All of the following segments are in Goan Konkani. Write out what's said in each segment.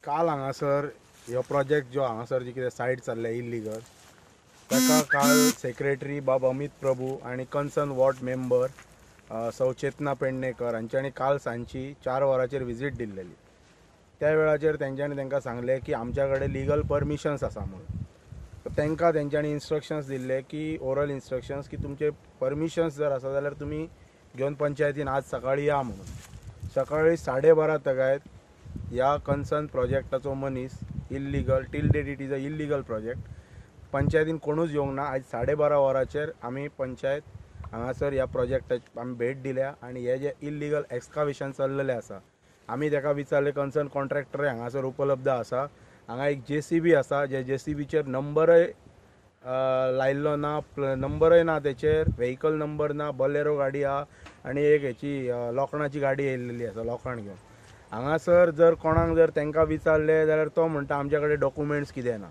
काल हांगासर हो प्रोजेक्ट जो हांगासर जी कितें सायट चल्ल्या इल्लिगल ताका काल सेक्रेटरी बाब अमित प्रभू आनी कन्सर्न वॉर्ड मेंबर सौचेतना पेडणेकर हांच्यांनी काल सांजची 4 वरांचेर विजीट दिल्लेली. त्या वेळाचेर तेंच्यांनी तांकां सांगलें की आमच्या कडेन लिगल परमिशन्स आसा म्हणून. तांकां तेंच्यांनी इन्स्ट्रक्शन्स दिल्ले की ओरल इन्स्ट्रक्शन्स की तुमचे परमिशन्स जर आसा जाल्यार तुमी घेवन पंचायतीन आज सकाळी या म्हणून. सकाळी 12:30 तगायत ह्या कन्सर्न प्रोजेक्टाचो मनीस illegal till date it is a illegal project पंचायतीन कोणूच येवंक ना. आयज 12:30 वरांचेर आमी पंचायत हांगासर ह्या प्रोजेक्टाक आमी भेट दिल्या आनी हे जे इल्लिगल एक्सकावेशन चल्लेलें आसा आमी ताका विचारलें. कन्सर्न कॉन्ट्रॅक्टरय हांगासर उपलब्ध आसा. हांगा एक JCB आसा, जे JCBचेर नंबरय लायिल्लो ना, नंबरय ना तेचेर, व्हेकल नंबर ना, बलेरो गाडी आहा आनी एक हेची लोखणाची गाडी येयल्लेली आसा लोखण घेवन. हांगासर जर कोणाक जर तांकां विचारलें जाल्यार तो म्हणटा आमच्या कडेन डॉक्युमेंट्स कितें ना.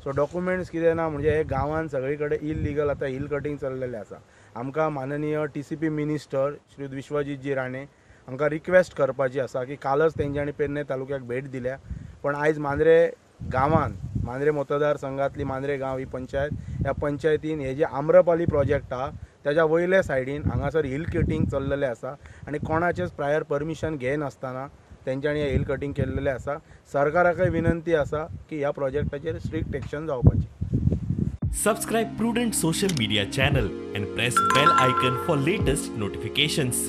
सो डॉक्युमेंट्स कितें ना म्हणजे हे गांवांत सगळी कडेन इल्लिगल आतां हिल कटींग चल्लेलें आसा. आमकां माननीय TCP minister Shri विश्वजीतजी राणे हांकां रिक्वेस्ट करपाची आसा की कालच तेंच्यांनी पेडणे तालुक्याक भेट दिल्या, पण आयज मांद्रे गांवांत मांद्रे मतदारसंघातली मांद्रे गांव ही पंचायत, ह्या पंचायतीन हे जे आम्रपाली प्रोजेक्ट आहा त्याच्या वयल्या सायडीन हांगासर हिल कटींग चल्लेलें आसा आनी कोणाचेच प्रायर परमिशन घेयनासतना तेंच्यांनी हे हिल कटींग केल्लेलें आसा. सरकाराकय विनंती आसा की ह्या प्रोजेक्टाचेर स्ट्रिक्ट एक्शन जावपाची. Subscribe Prudent social media channel and press bell icon for latest notifications.